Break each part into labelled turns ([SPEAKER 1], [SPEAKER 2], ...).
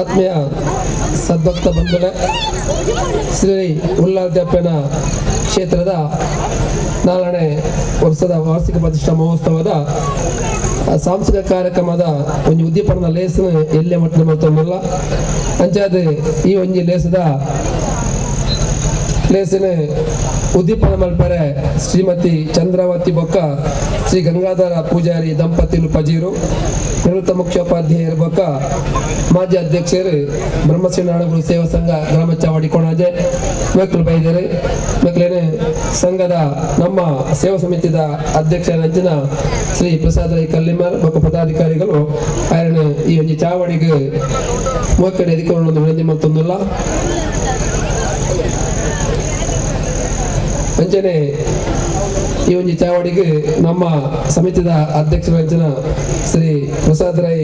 [SPEAKER 1] ಆತ್ಮೀಯ ಸದ್ಭಕ್ತ ಬಂಧುಗಳೇ, ಶ್ರೀ ಉಲ್ಲಾಲ್ದಪ್ಪನ ಕ್ಷೇತ್ರದ 4ನೇ ವರ್ಷದ ವಾರ್ಷಿಕ ಪ್ರತಿಷ್ಠಾ ಮಹೋತ್ಸವದ ಸಾಂಸ್ಕೃತಿಕ ಕಾರ್ಯಕ್ರಮದ ಒಂಜಿ ಉದ್ದೀಪನ ಲೇಸನ್ ಎಲ್ಲೆ ಮಟ್ಟದ ಮಲ್ತೊಂದುಲ್ಲ. ಅಂಚಾದ್ ಈ ಒಂಜಿ ಲೇಸದ ಲೇಸಿನ ಉದ್ದೀಪನ ಮಲ್ಪರೆ ಶ್ರೀಮತಿ ಚಂದ್ರಾವತಿ ಬೊಕ್ಕ ಶ್ರೀ ಗಂಗಾಧರ ಪೂಜಾರಿ ದಂಪತಿಲು ಪಜೀರು, ನಿವೃತ್ತ ಮುಖ್ಯೋಪಾಧ್ಯಾಯರು ಬೊಕ್ಕ ಮಾಜಿ ಅಧ್ಯಕ್ಷರು ಬ್ರಹ್ಮಶ್ರೀ ನಾಡಗುರು ಸೇವಾ ಸಂಘ ಗ್ರಾಮ ಚಾವಡಿ ಕೊಣಾಜೆ ಮಕ್ಕಳು ಬೈದರು. ಮಕ್ಕಳೇನೆ ಸಂಘದ ನಮ್ಮ ಸೇವಾ ಸಮಿತಿದ ಅಧ್ಯಕ್ಷರಂಚಿನ ಶ್ರೀ ಪ್ರಸಾದ್ ರೈ ಕಲ್ಲಿಮಾರ್ ಬೊಕ್ಕ ಪದಾಧಿಕಾರಿಗಳು ಆಯನ ಈ ಒಂಜಿ ಚಾವಡಿಗೆ ಮೋಕಡೆ ಎದಿಕೊಂಡು ವಿನಂತಿ ಮಲ್ತೊಂದುಲ್ಲ. ಅಂಚನೆ ಈ ಒಂಜಿ ಚಾವಡಿಗೆ ನಮ್ಮ ಸಮಿತಿದ ಅಧ್ಯಕ್ಷರಂಚಿನ ಶ್ರೀ ಪ್ರಸಾದ್ ರೈ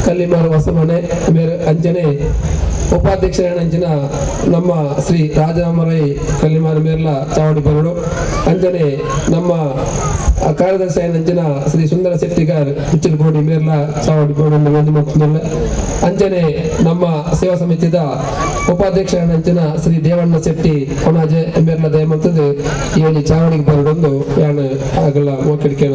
[SPEAKER 1] ಕಲ್ಲಿಮಾರು ಹೊಸಮನೆ ಮೇರೆ, ಅಂಚನೆ ಉಪಾಧ್ಯಕ್ಷರಂಚಿನ ನಮ್ಮ ಶ್ರೀ ರಾಜರಾಮರೈ ಕಲ್ಲಿಮಾರು ಮೇರ್ಲ ಚಾವಡಿ ಬರಡು, ಅಂಚನೆ ನಮ್ಮ ಕಾರ್ಯದರ್ಶಿ ಅಂಚಿನ ಶ್ರೀ ಸುಂದರ ಶೆಟ್ಟಿಗಾರ್ ಹುಚ್ಚಲಕೋಡಿ ಮೇರ್ಲ ಚಾವಡಿ ಬರಡು ಮತ್ತೊಂದು, ಅಂಚನೆ ನಮ್ಮ ಸೇವಾ ಸಮಿತಿದ ಉಪಾಧ್ಯಕ್ಷರಂಚಿನ ಶ್ರೀ ದೇವಣ್ಣ ಶೆಟ್ಟಿ ಕೊಣಾಜೆ ಮೇರ್ಲ ದಯಮಂತದ್ದು ಈ ಒಂದು ಚಾವಡಿಗೆ ಬರಡೊಂದು ಯಾನ್ ಆಗಲ್ಲ ಮೋಕಿಡಿಕೆ.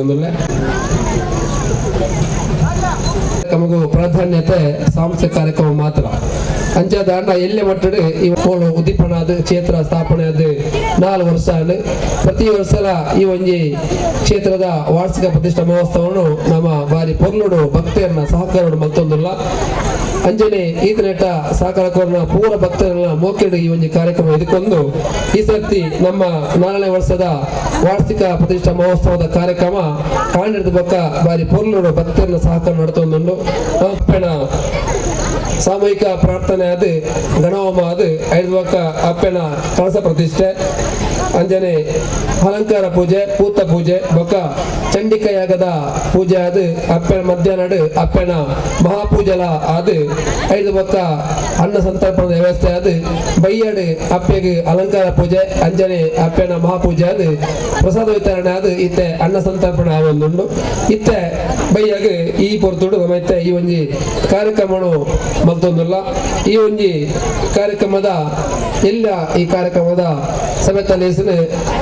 [SPEAKER 1] ನಮಗೂ ಪ್ರಾಧಾನ್ಯತೆ ಸಾಂಸ್ಕೃತಿಕ ಕಾರ್ಯಕ್ರಮ ಮಾತ್ರ. ಅಂಚಾದ ಎಲ್ಲೆ ಮಟ್ಟಡ್ ಈ ಪೋಳು ಉದ್ದೀಪನ ಆದ್ ಕ್ಷೇತ್ರ ಸ್ಥಾಪನೆ ಆದ್ 4 ವರ್ಷ ಆಂಡ್. ಪ್ರತಿ ವರ್ಷಲ ಈ ಒಂಜಿ ಕ್ಷೇತ್ರದ ವಾರ್ಷಿಕ ಪ್ರತಿಷ್ಠಾ ಮಹೋತ್ಸವವನ್ನು ನಮ್ಮ ಬಾರಿ ಪೊರ್ಲುಡು ಭಕ್ತರನ್ನ ಸಹಕಾರಡು ಮಲ್ತೊಂದುಲ್ಲ. ಅಂಜನೆ ಈತನೆಟ ಸಹಕಾರ ಕೋರ್ನ ಪೂರ ಭಕ್ತರನ್ನ ಮೋಕೆಡು ಈ ಒಂಜಿ ಕಾರ್ಯಕ್ರಮ ಎದುಕೊಂಡು ಈ ಸರ್ತಿ ನಮ್ಮ 4ನೇ ವರ್ಷದ ವಾರ್ಷಿಕ ಪ್ರತಿಷ್ಠಾ ಮಹೋತ್ಸವದ ಕಾರ್ಯಕ್ರಮ ಕಾಂಡಿದ ಬೊಕ್ಕ ಬಾರಿ ಪೊರ್ಲುಡು ಭಕ್ತರನ್ನ ಸಹಕಾರ ನಡತೊಂದುಂಡು. ಅಪ್ಪೆನ ಸಾಮೂಹಿಕ ಪ್ರಾರ್ಥನೆ ಆದ ಗಣಹೋಮ ಆದ ಐದು ಬೊಕ್ಕ ಅಪ್ಪೆನ ಕಳಸ ಪ್ರತಿಷ್ಠೆ, ಅಂಜನೆ ಅಲಂಕಾರ ಪೂಜೆ, ಪೂತ ಪೂಜೆ ಬೊಕ್ಕ ಚಂಡಿಕ ಯಾಗದ ಪೂಜೆ ಆದ ಅಪ್ಪೆನ ಮಧ್ಯಾಹ್ನ ಅಪ್ಪೆನ ಮಹಾಪೂಜಲ ಆದ ಐದು ಬೊಕ್ಕ ಅನ್ನ ಸಂತರ್ಪಣದ ವ್ಯವಸ್ಥೆ ಆದ ಬೈಯಡು ಅಪ್ಪೆಗೆ ಅಲಂಕಾರ ಪೂಜೆ, ಅಂಜನೆ ಅಪ್ಪೆನ ಮಹಾಪೂಜೆ ಆದ ಪ್ರಸಾದ ವಿತರಣೆ ಆದ ಇತ್ತೆ ಅನ್ನ ಸಂತರ್ಪಣೆ ಆವೊಂದುಂಡು. ಇತ್ತೆ ಬೈಯಾಗ ಈ ಪೊರ್ತುಡು ನಮ್ಮ ಇತ್ತೆ ಈ ಒಂಜಿ ಕಾರ್ಯಕ್ರಮನು ಮಲ್ತೊಂದುಲ್ಲ. ಈ ಒಂಜಿ ಕಾರ್ಯಕ್ರಮದ ಎಲ್ಲ ಈ ಕಾರ್ಯಕ್ರಮದ ಸಮೇತ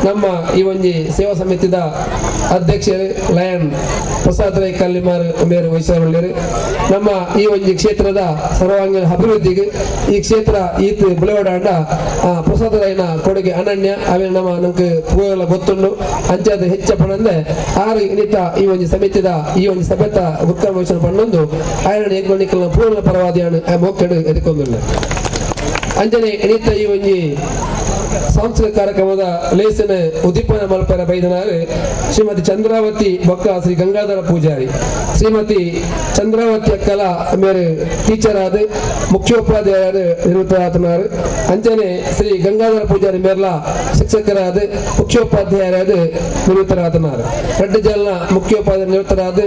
[SPEAKER 1] ನಮ್ಮ ಈ ಒಂಜಿ ಸೇವಾ ಸಮಿತಿದ ಅಧ್ಯಕ್ಷರು ಲಯನ್ ಪ್ರಸಾದ್ ರೈ ಕಲ್ಲಿಮಾರ್ ಮೇರು ವಹಿಸಿಕೊಳ್ಳರು. ನಮ್ಮ ಈ ಒಂಜಿ ಕ್ಷೇತ್ರದ ಸರ್ವಾಂಗೀಣ ಅಭಿವೃದ್ಧಿಗೆ ಈ ಕ್ಷೇತ್ರ ಈತ್ ಬುಲೆವಡಾಂಡ ಪ್ರಸಾದ್ ರೈನ ಕೊಡುಗೆ ಅನನ್ಯ. ಅವೇ ನಮ್ಮ ನಮ್ಗೆ ಪೂರೆಲ್ಲ ಗೊತ್ತುಂಡು. ಅಂಚಾದ ಹೆಚ್ಚ ಪಣಂದೆ ಆರು ಇನ್ನಿತ ಈ ಒಂಜಿ ಸಮಿತಿದ ಈ ಒಂಜಿ ಸಭೆತ ಉತ್ಕ್ರಮ ವಹಿಸಲು ಪಣ್ಣೊಂದು ಆಯನ ಏರ್ಮಣಿಕಲ್ನ ಪೂರ್ಣ ಪರವಾದಿಯಾನು ಮೋಕೆಡು ಎದುಕೊಂದುಲ್ಲ. ಅಂಜನೆ ಇನ್ನಿತ ಈ ಒಂಜಿ ಸಾಂಸ್ಕೃತಿಕ ಕಾರ್ಯಕ್ರಮದ ಲೇಸನ ಉದ್ದೀಪನ ಮಲ್ಪರ ಬೈದನಾರು ಶ್ರೀಮತಿ ಚಂದ್ರಾವತಿ ಬೊಕ್ಕ ಶ್ರೀ ಗಂಗಾಧರ ಪೂಜಾರಿ. ಶ್ರೀಮತಿ ಚಂದ್ರಾವತಿ ಅಕ್ಕಲ ಮೇರೆ ಟೀಚರ್ ಆದ ಮುಖ್ಯೋಪಾಧ್ಯಾಯರು ನಿವೃತ್ತರಾತನಾರು. ಅಂಚನೆ ಶ್ರೀ ಗಂಗಾಧರ ಪೂಜಾರಿ ಮೇರ್ಲ ಶಿಕ್ಷಕರಾದ ಮುಖ್ಯೋಪಾಧ್ಯಾಯರಾದ ನಿವೃತ್ತರಾತನಾರು. ರಡ್ಡು ಜನ ಮುಖ್ಯೋಪಾಧ್ಯಾಯ ನಿವೃತ್ತರಾದ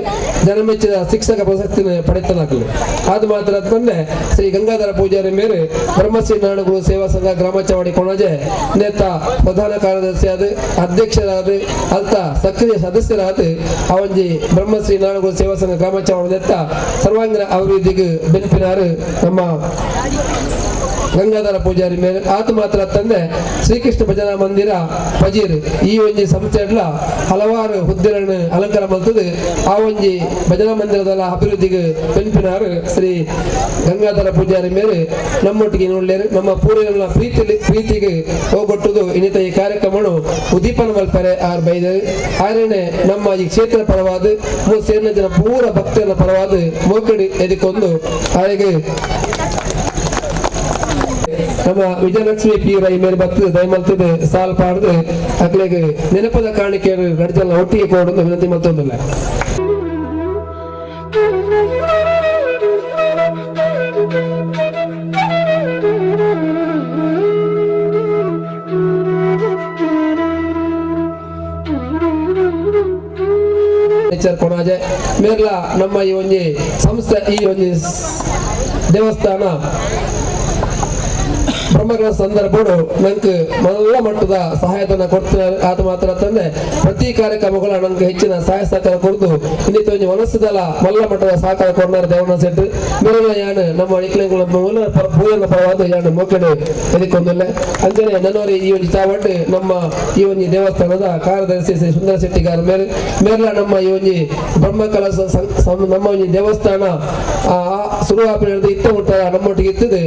[SPEAKER 1] ಜನಮೆಚ್ಚಿದ ಶಿಕ್ಷಕ ಪ್ರಶಸ್ತಿನ ಪಡೆತನಾಕಲು. ಅದು ಮಾತ್ರ ಅಂತಂದ್ರೆ ಶ್ರೀ ಗಂಗಾಧರ ಪೂಜಾರಿ ಮೇರೆ ಬ್ರಹ್ಮಶ್ರೀ ನಾಡಗುರು ಸೇವಾ ಸಂಘ ಗ್ರಾಮ ಚಾವಡಿ ಕೊಣಾಜೆ ನೇತ ಪ್ರಧಾನ ಕಾರ್ಯದರ್ಶಿಯಾದ ಅಧ್ಯಕ್ಷರಾದ ಅಲ್ತ ಸಕ್ರಿಯ ಸದಸ್ಯರಾದ ಅವಂಜಿ ಬ್ರಹ್ಮಶ್ರೀ ನಾಡಗುರು ಸೇವಾ ಸಂಘ ಗ್ರಾಮ ಚಾವಡಿ ನೇತ ಸರ್ವಾಂಗೀಣ ಅಭಿವೃದ್ಧಿಗೆ ಬೆನ್ಪಿನಾರು ನಮ್ಮ ಗಂಗಾಧರ ಪೂಜಾರಿ ಮೇಲೆ. ಆತ ಮಾತ್ರ ತಂದೆ ಶ್ರೀಕೃಷ್ಣ ಭಜನಾ ಮಂದಿರ ಪಜೀರ್ ಈ ಒಂಜಿ ಸಂಸ್ಥೆಡ್ಲ ಹಲವಾರು ಹುದ್ದೆಗಳನ್ನು ಅಲಂಕಾರ ಮಾಡ್ತದೆ. ಆ ಒಂಜಿ ಭಜನಾ ಮಂದಿರದ ಅಭಿವೃದ್ಧಿಗೆ ಬೆನ್ಪಿನಾರು ಶ್ರೀ ಗಂಗಾಧರ ಪೂಜಾರಿ ಮೇಲೆ ನಮ್ಮೊಟ್ಟಿಗೆ ನೋಡ್ಲೇರು. ನಮ್ಮ ಪೂರ್ವಜರ ಪ್ರೀತಿಗೆ ಹೋಗೊಟ್ಟುದು ಇನ್ನಿತ ಈ ಕಾರ್ಯಕ್ರಮವನ್ನು ಉದ್ದೀಪನ ಮಲ್ಪರೆ ಆರ್ ಬೈದರು. ಆರನೇ ನಮ್ಮ ಈ ಕ್ಷೇತ್ರ ಪರವಾದ ಸೇರಿನ ಜನ ಪೂರ ಭಕ್ತರ ಪರವಾದ ಮೋಕಡಿ ಎದಿಕೊಂಡು ಹಾಗೆ ನಮ್ಮ ವಿಜಯಲಕ್ಷ್ಮಿ ಪಿ ರೈ ಮೇಲೆ ಬರ್ತದೆ ದಯಮಲ್ತದೆ ಸಾಲ್ ಪಾಡ್ದು ಅಕ್ಲೆಗ್ ನೆನಪದ ಕಾಣಿಕೆ ಗಡಿಜನ ಒಟ್ಟಿಗೆ ಕೊಡೋದು ವಿನಂತಿ ಮತ್ತೊಂದಿಲ್ಲ. ಕೊಣಾಜೆ ಮೇರ್ಲ ನಮ್ಮ ಈ ಒಂಜಿ ಸಂಸ್ಥೆ ಈ ಒಂಜಿ ದೇವಸ್ಥಾನ ಬ್ರಹ್ಮಗಳ ಸಂದರ್ಭಡು ನಂಗೆ ಮಲ್ಲ ಮಟ್ಟದ ಸಹಾಯಧನ ಕೊಡ್ತಾರೆ. ಆತ ಮಾತ್ರ ತಂದೆ ಪ್ರತಿ ಕಾರ್ಯಕ್ರಮಗಳ ನಂಗೆ ಹೆಚ್ಚಿನ ಸಹಾಯ ಸಹಕಾರ ಕೊಡ್ದು ಇನ್ನಿತ ಒಂಜಿ ಮನಸ್ಸುದಲ ಮಲ್ಲ ಮಟ್ಟದ ಸಹಕಾರ ಕೊಡ್ನಾರ ದೇವಣ್ಣ ಸೆಟ್ ಮೇರೆಲ್ಲ ಯಾನು ನಮ್ಮ ಇಕ್ಲೆಂಗುಲ ಪೂಜನ ಪರವಾದ ಯಾನು ಮೋಕಡೆ ಎದಿಕೊಂದಿಲ್ಲ. ಅಂಚನೆ ನನ್ನೋರಿ ಈ ಒಂಜಿ ಚಾವಟ್ ನಮ್ಮ ಈ ಒಂಜಿ ದೇವಸ್ಥಾನದ ಕಾರ್ಯದರ್ಶಿ ಶ್ರೀ ಸುಂದರ ಶೆಟ್ಟಿಗಾರ ಮೇರೆ ಮೇರೆಲ್ಲ ನಮ್ಮ ಈ ಒಂಜಿ ಬ್ರಹ್ಮ ಕಲಶ ನಮ್ಮ ಒಂಜಿ ದೇವಸ್ಥಾನ ಸುರುವಾಪಿನ ಇತ್ತ ಮುಟ್ಟ ನಮ್ಮೊಟ್ಟಿಗೆ ಇತ್ತದೆ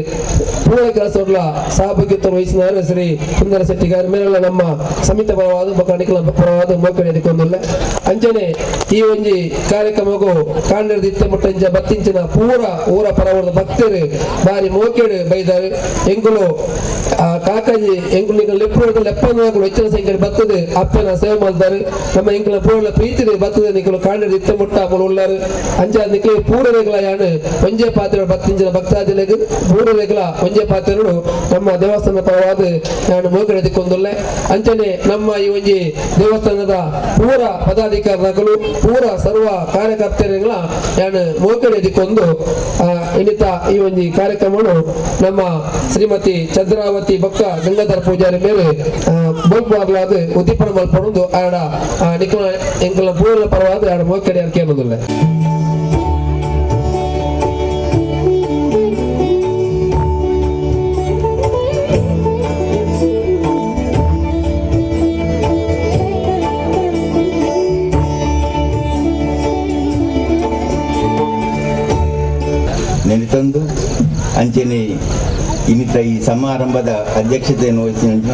[SPEAKER 1] ಪೂರ ಕೆಲಸಗಳ ಸಹಭಾಗಿತ್ವ ವಹಿಸಿದ ಶ್ರೀ ಸುಂದರ ಶೆಟ್ಟಿಗಾರ ಮೇರೆಲ್ಲ ನಮ್ಮ ಸಮಿತಿ ಪರವಾದ ಬೊಕ್ಕ ಪರವಾದ ಮೋಕಡೆ ಎದಿಕೊಂದಿಲ್ಲ. ಅಂಚನೆ ಈ ಒಂಜಿ ಕಾರ್ಯಕ್ರಮಕ್ಕೂ ಕಾಂಡಿರ್ದ ಇತ್ತ ಮುಟ್ಟಂಚ ಬತ್ತಿಂಚಿನ ಪೂರ ಊರ ಪರವರದ ಭಕ್ತರು ಬಾರಿ ಮೋಕೆಡು ಬೈದಾರೆ. ಎಂಗುಲು ಕಾಕಾಜಿ ಎಂಗುಲು ನಿಕಲ್ ಲೆಪ್ಪು ಲೆಪ್ಪಂದಗಳು ಹೆಚ್ಚಿನ ಸಂಖ್ಯೆ ಬರ್ತದೆ ಅಪ್ಪನ ಸೇವೆ ಮಾಡ್ತಾರೆ. ನಮ್ಮ ಎಂಕಲ ಪೂರ ಪ್ರೀತಿ ಬರ್ತದೆ ನಿಕಲು ಕಾಂಡಿರ್ದ ಇತ್ತ ಮುಟ್ಟ ಅಪ್ಪಲು ಉಳ್ಳಾರು. ಅಂಚ ನಿಕಲು ಪೂರರೇಗಳ ಯಾನು ಒಂಜೆ ಪಾತ್ರೆ ಬತ್ತಿಂಚಿನ ಭಕ್ತಾದಿಲೆಗ್ ಪೂರರೇಗಳ ಒಂಜೆ ಪಾತ್ರೆಗಳು ನಮ್ಮ ದೇವಸ್ಥಾನದ ಪರವಾದ ನಾನು ಮೋಕೆಡೆ ದಿಕ್ಕೊಂದುಲ್ಲೆ. ಅಂಚನೆ ನಮ್ಮ ಈ ಒಂಜಿ ದೇವಸ್ಥಾನದ ಪೂರ ಪದಾಧಿಕಾರಿಗಳು ಪೂರ ಸರ್ವ ಕಾರ್ಯಕರ್ತರುಗಳ ಯಾನು ಮೋಕೆಡೆ ದಿಕ್ಕೊಂದು ಇನ್ನಿತ ಈ ಒಂಜಿ ಕಾರ್ಯಕ್ರಮವನ್ನು ನಮ್ಮ ಶ್ರೀಮತಿ ಚಂದ್ರಾವತಿ ಬೊಕ್ಕ ಗಂಗಾಧರ ಪೂಜಾರಿ ಮೇಲೆ ಬೋಲ್ಬಾರ್ಲಾದ ಉದ್ದೀಪನ ಮಲ್ಪಡೊಂದು ಆಡ ನಿಕಲ ಎಂಕಲ್ನ ಪೂರ್ಣ ಪರವಾದ ಆಡ ಮೋಕೆಡೆ ಕೇಳೋದಿಲ್ಲ.
[SPEAKER 2] ನೆನೆತಂದು ಅಂಚನೆ ಇನ್ನಿತ ಈ ಸಮಾರಂಭದ ಅಧ್ಯಕ್ಷತೆಯನ್ನು ವಹಿಸಿದ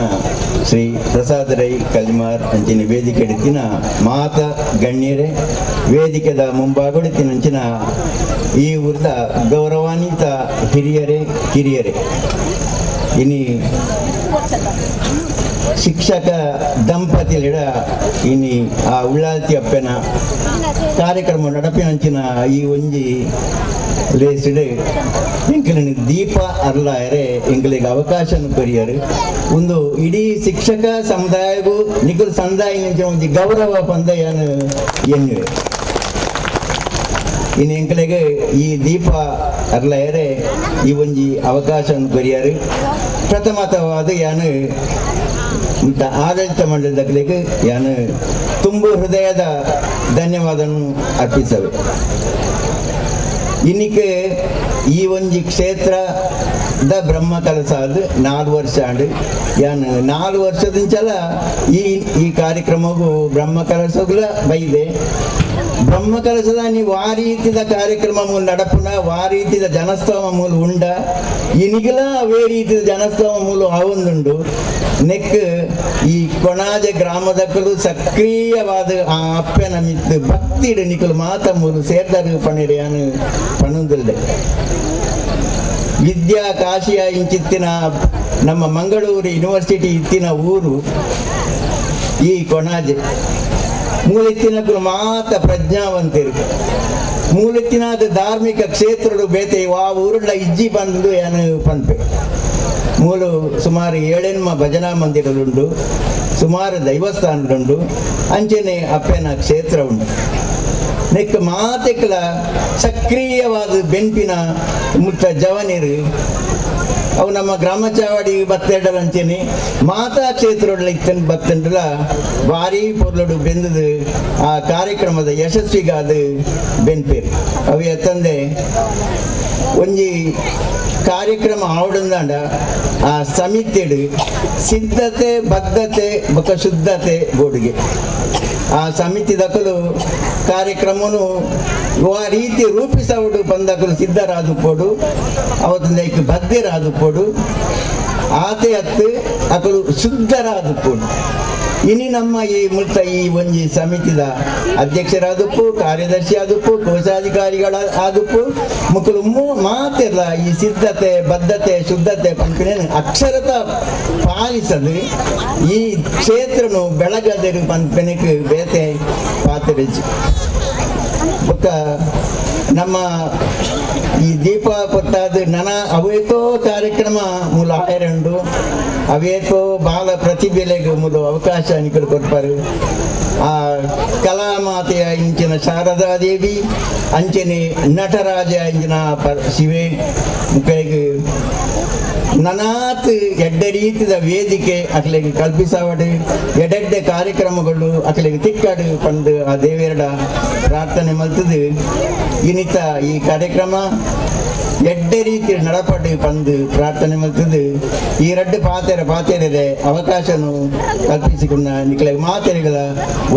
[SPEAKER 2] ಶ್ರೀ ಪ್ರಸಾದ ರೈ ಕಲ್ಮಾರ್ ಅಂಚನೆ ವೇದಿಕೆ ಎಡುತ್ತಿನ ಮಾತ ಗಣ್ಯರೇ, ವೇದಿಕೆದ ಮುಂಭಾಗಡಿತ್ತಿನಂಚಿನ ಈ ಊರ್ದ ಗೌರವಾನ್ವಿತ ಹಿರಿಯರೇ ಕಿರಿಯರೇ, ಇನಿ ಶಿಕ್ಷಕ ದಂಪತಿಲಿಡ ಇನಿ ಆ ಉಳ್ಳಾಲ್ತಿ ಅಪ್ಪನ ಕಾರ್ಯಕ್ರಮ ನಡಪಿನಂಚಿನ ಈ ಒಂಜಿ ಲೇಸಿಡು ಎಂಕಲಿನ ದೀಪ ಅರ್ಲಾಯರೆ ಎಂಕಲಿಗೆ ಅವಕಾಶ ಕೊರಿಯರು. ಒಂದು ಇಡೀ ಶಿಕ್ಷಕ ಸಮುದಾಯಗೂ ನಿಕುಲ್ ಸಮುದಾಯ ಒಂಜಿ ಗೌರವ ಪಂದಯನು ಎನ್ನುವೆ. ಇನ್ನು ಎಂಕಲಿಗೆ ಈ ದೀಪ ಅರ್ಲಾಯರೆ ಈ ಒಂಜಿ ಅವಕಾಶ ಕೊರಿಯರು. ಪ್ರಥಮತವಾದ ಯಾನು ಆಡಳಿತ ಮಂಡಳಿಗೆ ಯಾನು ತುಂಬು ಹೃದಯದ ಧನ್ಯವಾದವನ್ನು ಅರ್ಪಿಸವೆ. ಇನ್ನಿಕೆ ಈ ಒಂಜಿ ಕ್ಷೇತ್ರದ ಬ್ರಹ್ಮ ಕಲಸ ಅದು 4 ವರ್ಷ ಆಂಡ್ ಯಾನು 4 ವರ್ಷದಿಂಚಲ ಈ ಈ ಕಾರ್ಯಕ್ರಮಗೂ ಬ್ರಹ್ಮ ಕಲಸಗಳ ಬೈದೆ. ಬ್ರಹ್ಮ ಕಲಸದ ನೀವು ಆ ರೀತಿದ ಕಾರ್ಯಕ್ರಮ ಮೂಲ ನಡಪುನ ಆ ರೀತಿದ ಜನಸ್ತೋಮ ಮೂಲ ಉಂಡ ಇನಿಗಲ ಅವೇ ರೀತಿದ ಜನಸ್ತೋಮ ಮೂಲ ಆವೊಂದುಂಡು. ನೆಕ್ ಈ ಕೊಣಾಜೆ ಗ್ರಾಮದಕ್ಕಲು ಸಕ್ರಿಯವಾದ ಆ ಅಪ್ಪನ ಮಿತ್ತು ಭಕ್ತಿಡು ನಿಕಲು ಮಾತ ಮೂಲು ಸೇರ್ದಾರು ಪಣಿಡೆ ಯಾನು ಪಣುಂದಿಲ್ದೆ. ವಿದ್ಯಾ ಕಾಶಿಯ ಇಂಚಿತ್ತಿನ ನಮ್ಮ ಮಂಗಳೂರು ಯೂನಿವರ್ಸಿಟಿ ಇತ್ತಿನ ಊರು ಈ ಕೊಣಾಜೆ. ಮೂಲೆತ್ತಿನಕುಲು ಮಾತ ಪ್ರಜ್ಞಾವಂತರು, ಮೂಲೆತ್ತಿನಾದ ಧಾರ್ಮಿಕ ಕ್ಷೇತ್ರಡು ಬೇತೆ ಆ ಊರುಳ್ಳ ಇಜ್ಜಿ ಬಂದು ಏನು ಪನ್ಪೆ. ಮೂಲು ಸುಮಾರು 7 ಭಜನಾ ಮಂದಿರಲುಂಡು, ಸುಮಾರು ದೈವಸ್ಥಾನಲುಂಡು, ಅಂಚನೆ ಅಪ್ಪನ ಕ್ಷೇತ್ರ ಉಂಟು. ನೆಕ್ ಮಾತೆಕ್ಲ ಸಕ್ರಿಯವಾದ ಬೆನ್ಪಿನ ಮುಟ್ಟ ಜವನಿರು ಅವು ನಮ್ಮ ಗ್ರಾಮ ಚಾವಡಿ ಬತ್ತೆಡಲ ಅಂಚನೆ ಮಾತಾ ಕ್ಷೇತ್ರೊಡ್ಲ ಇತ್ತನ್ ಬತ್ತೆಂಡಲ ಭಾರಿ ಪೊರ್ಲುಡು ಬೆಂದದು ಆ ಕಾರ್ಯಕ್ರಮದ ಯಶಸ್ವಿಗಾದ ಬೆನ್ಪೇರು. ಅವು ಎತ್ತಂದೆ ಒಂಜಿ ಕಾರ್ಯಕ್ರಮ ಆವಡಂದಾಂಡ ಆ ಸಮಿತಿಡು ಸಿದ್ಧತೆ ಬದ್ಧತೆ ಬೊಕ ಶುದ್ಧತೆ ಬೋಡುಗೆ ಆ ಸಮಿತಿ ದಕಲು ಕಾರ್ಯಕ್ರಮನು ಆ ರೀತಿ ರೂಪಿಸವಡು ಬಂದಕಲು ಸಿದ್ಧರಾದು ಪೋಡು ಅವತ್ತೊಂದು ಬದ್ಧರಾದು ಪೋಡು ಆತೆ ಅತ್ತು ಅಕಲು ಶುದ್ಧರಾದು ಪೋಡು. ಇನಿ ನಮ್ಮ ಈ ಮುಲ್ತ ಈ ಒಂಜಿ ಸಮಿತಿದ ಅಧ್ಯಕ್ಷರಾದಪ್ಪು, ಕಾರ್ಯದರ್ಶಿ ಆದಪ್ಪು, ಕೋಶಾಧಿಕಾರಿಗಳ ಆದಪ್ಪು ಮುಕ್ಕಲು ಮಾತೆಲ್ಲ ಈ ಸಿದ್ಧತೆ ಬದ್ಧತೆ ಶುದ್ಧತೆ ಪಂಪಿನ ಅಕ್ಷರತ ಪಾಲಿಸದು ಈ ಕ್ಷೇತ್ರನು ಬೆಳಗದಿರು ಪಂಪಿನಕ್ಕೆ ಬೇತೆ ಪಾತ್ರೆಜಿ. ಬೊಕ್ಕ ನಮ್ಮ ಈ ದೀಪ ಕೊಟ್ಟಾದ ನನ ಅವೇತೋ ಕಾರ್ಯಕ್ರಮ ಮೂಲ ಆಯರಂಡು ಅವೇತೋ ಬಾಲ ಪ್ರತಿಭೆಲೆಗೆ ಮೂಲ ಅವಕಾಶ ನಿಕಲು ಕೊಡ್ಪಾರು. ಆ ಕಲಾಮಾತೆಯ ಇಂಚಿನ ಶಾರದಾದೇವಿ ಅಂಚನೆ ನಟರಾಜ ಇಂಚಿನ ಶಿವೆ ಮುಖಗೆ ನನಾತ್ ಎಡ್ಡೆ ರೀತಿದ ವೇದಿಕೆ ಅಕ್ಲೆಗ್ ಕಲ್ಪಿಸಾವಡು ಎಡೆಡ್ಡೆ ಕಾರ್ಯಕ್ರಮಗಳು ಅಕ್ಲೆಗ್ ತಿಕ್ಕಾಡು ಪಂದು ಆ ದೇವೆರಡ ಪ್ರಾರ್ಥನೆ ಮಲ್ತದು ಇನಿತ ಈ ಕಾರ್ಯಕ್ರಮ ಎಡ್ಡೆ ರೀತಿ ನಡಪಡು ಪಂದು ಪ್ರಾರ್ಥನೆ ಮಲ್ತದು ಈ ರಡ್ಡು ಪಾತೆರ ಪಾತೆರದೆ ಅವಕಾಶನು ಕಲ್ಪಿಸಿಕೊಂಡ ನಿಕ್ಲೆ ಮಾತೆರೆಗಳ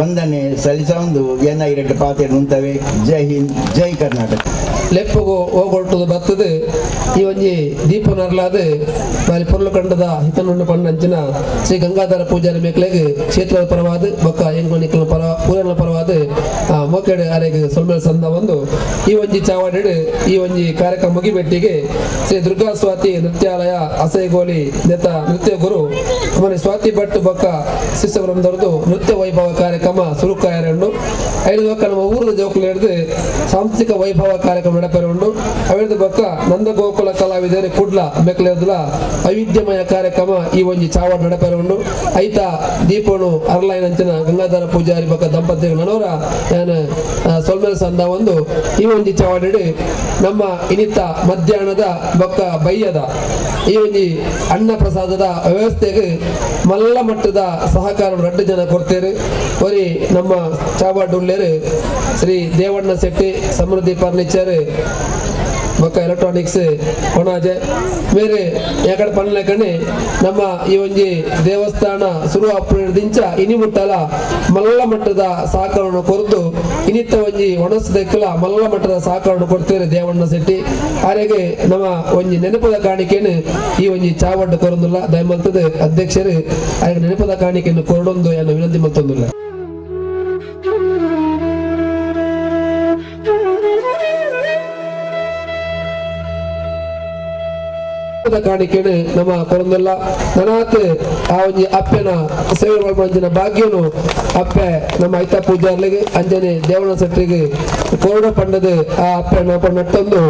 [SPEAKER 2] ವಂದನೆ ಸಲ್ಲಿಸೊಂದು ಏನ ಈ ರಡ್ಡು ಪಾತೆರ ನುಂತವೆ. ಜೈ ಹಿಂದ್, ಜೈ ಕರ್ನಾಟಕ.
[SPEAKER 1] ಲೆಪ್ಪಗು ಹೋಗೊಟ್ಟುದು ಬತ್ತದು ಈ ಒಂಜಿ ದೀಪನರ್ಲಾದ ಬಾರಿ ಪೊರ್ಲು ಕಂಡದ ಹಿತನುಂಡು ಪಣ್ಣಂಚಿನ ಶ್ರೀ ಗಂಗಾಧರ ಪೂಜಾರಿ ಮೇಕ್ಲೆಗ್ ಕ್ಷೇತ್ರದ ಪರವಾದ ಬೊಕ್ಕ ಎಂಗೊನಿಕ್ಲ ಪರ ಪೂರನ ಪರವಾದ ಮೋಕೆಡ್ ಅರೆಗ್ ಸೊಲ್ಮೆಲ್ ಸಂದ ಒಂದು ಈ ಒಂಜಿ ಚಾವಡಿಡ್ ಈ ಒಂಜಿ ಕಾರ್ಯಕ್ರಮ ಮುಗಿಬೆಟ್ಟಿಗೆ ಶ್ರೀ ದುರ್ಗಾ ಸ್ವಾತಿ ನೃತ್ಯಾಲಯ ಅಸೈಗೋಲಿ ನೇತ ನೃತ್ಯ ಗುರು ಮನೆ ಸ್ವಾತಿ ಭಟ್ ಬೊಕ್ಕ ಶಿಷ್ಯವೃಂದರದು ನೃತ್ಯ ವೈಭವ ಕಾರ್ಯಕ್ರಮ ಸುರುಕಾಯರಂಡು ಐದು ಬೊಕ್ಕ ನಮ್ಮ ಊರದ ಜೋಕುಲು ಹಿಡಿದು ಸಾಂಸ್ಕೃತಿಕ ವೈಭವ ಕಾರ್ಯಕ್ರಮ ನಡಪರೆ ಉಂಡು. ಅವೆರ್ದು ಬೊಕ್ಕ ನಂದಗೋಕುಲ ಕಲಾವಿದರು ಕುಡ್ಲ ಮೆಕ್ಲೆರ್ದುಲ ವೈವಿಧ್ಯಮಯ ಕಾರ್ಯಕ್ರಮ ಈ ಒಂಜಿ ಚಾವಡ್ ನಡಪರೆ ಉಂಡು. ಐತ ದೀಪನು ಅರ್ಲೈನಂಚಿನ ಗಂಗಾಧರ ಪೂಜಾರಿ ಬೊಕ್ಕ ದಂಪತಿ ನನೋರ ಯಾನ್ ಸೊಲ್ಮೆಲ್ ಸಂದ ಒಂದು ಈ ಒಂಜಿ ಚಾವಡಿಡ್ ನಮ್ಮ ಇನಿತ ಮಧ್ಯಾಹ್ನದ ಬೊಕ್ಕ ಬಯ್ಯದ ಈ ಒಂಜಿ ಅನ್ನ ಪ್ರಸಾದದ ವ್ಯವಸ್ಥೆಗೆ ಮಲ್ಲ ಮಟ್ಟದ ಸಹಕಾರ ರಡ್ಡು ಜನ ಕೊಡ್ತೇರು. ಒರಿ ನಮ್ಮ ಚಾವಾಡುಲ್ಲೇರು ಶ್ರೀ ದೇವಣ್ಣ ಶೆಟ್ಟಿ ಸಮೃದ್ಧಿ ಫರ್ನಿಚರ್ ಬೊಕ್ಕ ಎಲೆಕ್ಟ್ರಾನಿಕ್ಸ್ ಕೊಣಾಜೆ ಬೇರೆ ಯಾಕಡೆ ಪಣ್ಣಲೆಕಣೆ ನಮ್ಮ ಈ ಒಂಜಿ ದೇವಸ್ಥಾನ ಸುರು ಅಪ್ಪದಿಂಚ ಇನಿ ಮುಟ್ಟಲ ಮಲ್ಲ ಮಟ್ಟದ ಸಹಕಾರವನ್ನು ಕೊರದು ಇನಿತ್ತ ಒಂಜಿ ಒಣಸದಕ್ಕೆಲ್ಲ ಮಲ್ಲ ಮಟ್ಟದ ಸಹಕಾರವನ್ನು ಕೊಡ್ತೇವೆ ದೇವಣ್ಣ ಶೆಟ್ಟಿ. ಆರೆಗೆ ನಮ್ಮ ಒಂಜಿ ನೆನಪದ ಕಾಣಿಕೆಯನ್ನು ಈ ಒಂಜಿ ಚಾವಡ್ಡು ಕೊರೊಂದುಲ್ಲ. ದಯಮಲ್ತದ ಅಧ್ಯಕ್ಷರು ಆರೆಗೆ ನೆನಪದ ಕಾಣಿಕೆಯನ್ನು ಕೊರಡೊಂದು ಎನ್ನ ವಿನಂತಿ ಮತ್ತೊಂದಿಲ್ಲ. ಕಾಣಿಕೆನು ನಮ್ಮ ಕೊರೊಂದುಲ್ಲ. ನನಾತ್ ಆ ಒಂಜಿ ಅಪ್ಪೆನ ಸೇವೆ ಮಲ್ಪಂಚಿನ ಭಾಗ್ಯನು ಅಪ್ಪೆ ನಮ್ಮ ಐತ ಪೂಜಾರ್ಲಿಗೆ ಅಂಜನೆ ದೇವಣ ಶೆಟ್ಟಿಗೆ ಕೊರಡ ಪಂಡದ ಆ ಅಪ್ಪೆ ನಟ್ಟೊಂದು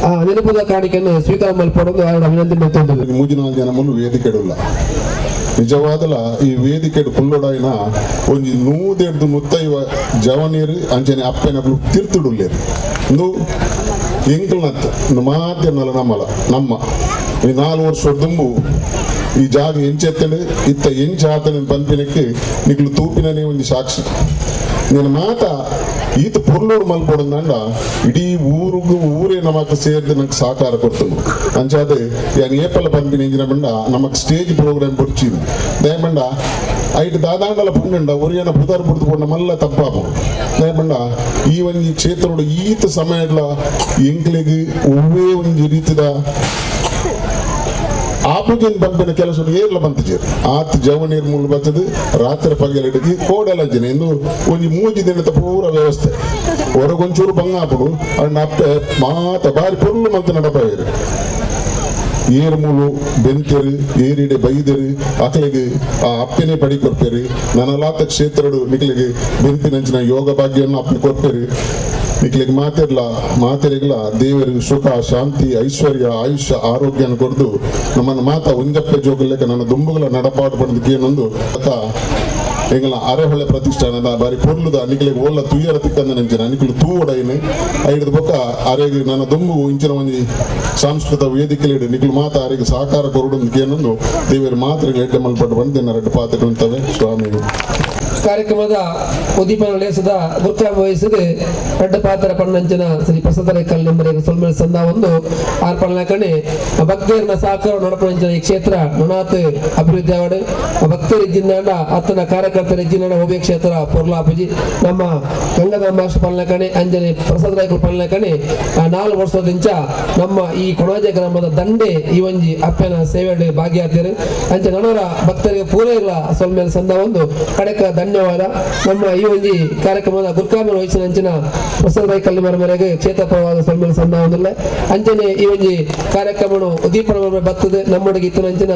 [SPEAKER 1] ಆ ನೆನಪದ ಕಾಣಿಕೆಯನ್ನು ಸ್ವೀಕಾರ ಮಲ್ಪಡೊಂದು ಆಯಡ ವಿನಂತಿ ಮತ್ತೊಂದು.
[SPEAKER 3] ಮೂಜಿನಾಲ್ ಜನ ಮುಲ್ಲು ವೇದಿಕೆಡುಲ್ಲ ನಿಜವಾದಲ ಈ ವೇದಿಕೆ ಕುಲ್ಲೊಡಾಯಿನ ಒಂಜಿ ನೂದೆಡ್ದು ಮುತ್ತೈವ ಜವನೀರು ಅಂಚನೆ ಅಪ್ಪೆನಕ್ಲು ತಿರ್ತುಡುಲ್ಲೇರು ಇಂದು ಎಂಕಲ್ನತ್ ಮಾತೆನ್ನಲ ನಮ್ಮಲ ನಮ್ಮ ಈ 4 ವರ್ಷ ದುಂಬು ಈ ಜಾಗ ಎಂಚೆತ್ತಂಡು ಇತ್ತ ಎಂಚಾತನ ಪನ್ಪಿನಕ್ಕೆ ನಿಕ್ಲು ತೂಪಿನನೇ ಒಂದು ಸಾಕ್ಷಿ. ನಿನ್ನ ಮಾತ ಈತ ಪೊರ್ಲೂರು ಮಲ್ಪೊಡಂದಂಡ ಇಡೀ ಊರಿಗೂ ಊರೇ ನಮಕ್ ಸೇರಿದ ನಂಗೆ ಸಹಕಾರ ಕೊಡ್ತನು ಅಂಚಾದ ಯಾನ್ ಏಪಲ ಪನ್ಪಿನ ಇಂಜಿನ ಬಂಡ ನಮಕ್ ಸ್ಟೇಜ್ ಪ್ರೋಗ್ರಾಮ್ ಕೊಡ್ಚಿದ್ದು ದಯಮಂಡ ಐಟ್ ದಾದಾಂಡಲ ಪಂಡ ಒರಿಯನ ಪುದರ್ ಬುಡ್ದು ಪೊಂಡ ಮಲ್ಲ ತಪ್ಪಾಪು ದಯಮಂಡ ಈ ಒಂಜಿ ಕ್ಷೇತ್ರೋಡು ಈತ ಸಮಯಡ್ಲ ಎಂಕ್ಲೆಗ್ ಒವ್ವೇ ಒಂಜಿ ರೀತಿದ ಆಪುಜಿನ ಪಂಪಿನ ಕೆಲಸ ಏರ್ಲ ಬಂತಜೇರು ಆತ್ ಜವನೀರ್ ಮೂಲ ಬರ್ತದೆ ರಾತ್ರಿ ಪಗಲಿಡಿಗೆ ಕೋಡೆಲ ಜನ ಇಂದು ಒಂಜಿ ಮೂಜಿ ದಿನದ ಪೂರ ವ್ಯವಸ್ಥೆ ಹೊರಗೊಂಚೂರು ಬಂಗಾಪುಡು ಅಣ್ಣ ಅಪ್ಪೆ ಮಾತ ಬಾರಿ ಪೊರ್ಲು ಮಂತ ನಡಪಾಯಿರು ಏರ್ ಮೂಲು ಬೆಂತೆರು ಏರಿಡೆ ಬೈದರು ಅಕಲಿಗೆ ಆ ಅಪ್ಪೆನೇ ಪಡಿ ಕೊರ್ಪೇರು ನನಲಾತ ಕ್ಷೇತ್ರಡು ನಿಕ್ಲಿಗೆ ಬೆಂಪಿನಂಚಿನ ಯೋಗ ಭಾಗ್ಯವನ್ನು ಅಪ್ಪೆ ಕೊರ್ಪೇರು. ನಿಕ್ಲಿಗೆ ಮಾತಿರ್ಲ ಮಾತೆರಿಗ್ಲ ದೇವರು ಸುಖ ಶಾಂತಿ ಐಶ್ವರ್ಯ ಆಯುಷ್ಯ ಆರೋಗ್ಯನ ಕೊಡ್ದು ನಮ್ಮನ್ನು ಮಾತ ಒಂಜಪ್ಪೆ ಜೋಗಲೆಕ್ಕ ನನ್ನ ದುಂಬುಗಳ ನಡಪಾಡು ಪಡೆದಕ್ಕೆ ಏನೊಂದು ಎಂಗಲ ಅರೆಹೊಳೆ ಪ್ರತಿಷ್ಠಾನದ ಬಾರಿ ಪೊರ್ಲುದ ನಿಕ್ಲಿಗೆ ಓಲ್ಲ ತುಯ್ಯರ ತಿಕ್ಕಂದ ನಂಚಿನ ನಿಕ್ಲು ತೂವಡೈನು ಐಡ್ದ ಬೊಕ್ಕ ಅರೆಗೆ ನನ್ನ ದುಂಬು ಇಂಚಿನ ಒಂಜಿ ಸಾಂಸ್ಕೃತ ವೇದಿಕೆಲಿಡು ನಿಕ್ಲು ಮಾತ ಅರೆಗೆ ಸಹಕಾರ ಕೊರಡು ಏನೊಂದು ದೇವರು ಮಾತ್ರೆಗೆ ಎಡ್ಡೆ ಮಲ್ಪಟ್ಟು ಬಂದು ನನ್ನ ರೆಡ್ಡು ಪಾತ್ರೆ ಉಂಟವೆ ಸ್ವಾಮಿ.
[SPEAKER 1] ಕಾರ್ಯಕ್ರಮದ ಉದ್ದೀಪನ ಲೇಸದ ಗುರುತ್ವ ವಹಿಸಿದ ರಡ್ಡ ಪಾತ್ರ ಪಣ್ಣಂಚಿನ ಶ್ರೀ ಪ್ರಸಾದರ ಕಲ್ಲೆಂಬರಿಗೆ ಸೊಲ್ಮೆಲ್ ಸಂದ ಒಂದು ಆರ್ ಪಣ್ಣಕಣೆ ಭಕ್ತರನ್ನ ಸಹಕಾರ ನಡಪಂಚಿನ ಈ ಕ್ಷೇತ್ರ ನನಾತ್ ಅಭಿವೃದ್ಧಿ ಆವಡು ಭಕ್ತರ ಇಜ್ಜಿಂದಾಂಡ ಅತ್ತನ ಕಾರ್ಯಕರ್ತರ ಇಜ್ಜಿಂದಾಂಡ ಹೋಬೆ ಕ್ಷೇತ್ರ ಪೊರ್ಲಾಪುಜಿ ನಮ್ಮ ಗಂಗಾಧರ ಮಾಸ್ಟರ್ ಪಣ್ಣಕಣೆ ಅಂಜನೆ ಪ್ರಸಾದ ರಾಯಕರು ಪಣ್ಣಕಣೆ 4 ವರ್ಷದಿಂಚ ನಮ್ಮ ಈ ಕೊಣಾಜೆ ಗ್ರಾಮದ ದಂಡೆ ಈ ಒಂಜಿ ಅಪ್ಪನ ಸೇವೆ ಭಾಗಿಯಾಗ್ತಾರೆ ಅಂಚೆ ನನವರ ಭಕ್ತರಿಗೆ ಪೂರೈಗಳ ಸೊಲ್ಮೆಲ್ ಸಂದ ಒಂದು ಕಡೆಕ ಧನ್ಯವಾದ. ನಮ್ಮ ಈ ಒಂಜಿ ಕಾರ್ಯಕ್ರಮದ ಗುರ್ಕಾಮೆ ವಹಿಸಿನ ಅಂಚಿನ ಪ್ರಸಾದ ರಾಯ್ ಕಲ್ಲಿಮರ ಮೇರೆಗೆ ಕ್ಷೇತ್ರ ಪರವಾದ ಸೊಲ್ಮೆಲ್ ಸಂದ ಒಂದಿಲ್ಲ ಅಂಚನೆ ಈ ಒಂಜಿ ಕಾರ್ಯಕ್ರಮನು ಉದ್ದೀಪನ ಬರ್ತದೆ ನಮ್ಮೊಡಗೆ ಇತ್ತಿನ ಅಂಚಿನ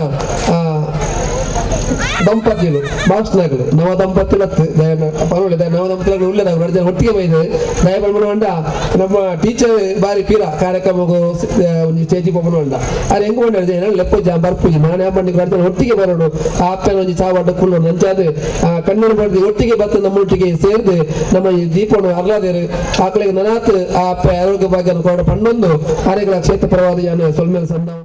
[SPEAKER 1] ದಂಪತಿಲು ಮಾಸ್ಟ್ನಾಗಲು ನವ ದಂಪತಿಲತ್ತು ದಯನ ಪರವಾಗಿಲ್ಲ, ನವ ದಂಪತಿಗಳು ಉಳ್ಳೆ ನಾವು ಜನ ಒಟ್ಟಿಗೆ ಬೈದು ದಯ ಪಂಡ ನಮ್ಮ ಟೀಚರ್ ಬಾರಿ ಪೀರ ಕಾರ್ಯಕ್ರಮಗೂ ಒಂಜಿ ಸ್ಟೇಜ್ ಪೋಪನ ಉಂಡ ಆರ್ ಹೆಂಗ್ ಪಂಡ ಲೆಪ್ಪು ಜಾ ಬರ್ಪುಜಿ ನಾನೇ ಪಂಡಿಗೆ ಜನ ಒಟ್ಟಿಗೆ ಬರೋಡು. ಆ ಅಪ್ಪನ ಒಂಜಿ ಚಾವಡ್ಡ ಕುಲ್ಲೋಡು ಅಂಚಾದ ಕಣ್ಣೂರು ಬಡ್ದು ಒಟ್ಟಿಗೆ ಬತ್ತು ನಮ್ಮೊಟ್ಟಿಗೆ ಸೇರ್ದು ನಮ್ಮ ಈ ದೀಪವನ್ನು ಅರ್ಲಾದೇರು. ಆಕಳಿಗೆ ನನಾತ್ ಆ ಅಪ್ಪೆ ಆರೋಗ್ಯ ಭಾಗ್ಯ ಕೊಡ ಪಣ್ಣೊಂದು ಆರೆಗಳ ಕ್ಷೇತ್ರ ಪರವಾದ ಯಾನು ಸೊಲ್ಮೇಲೆ ಸಂದ.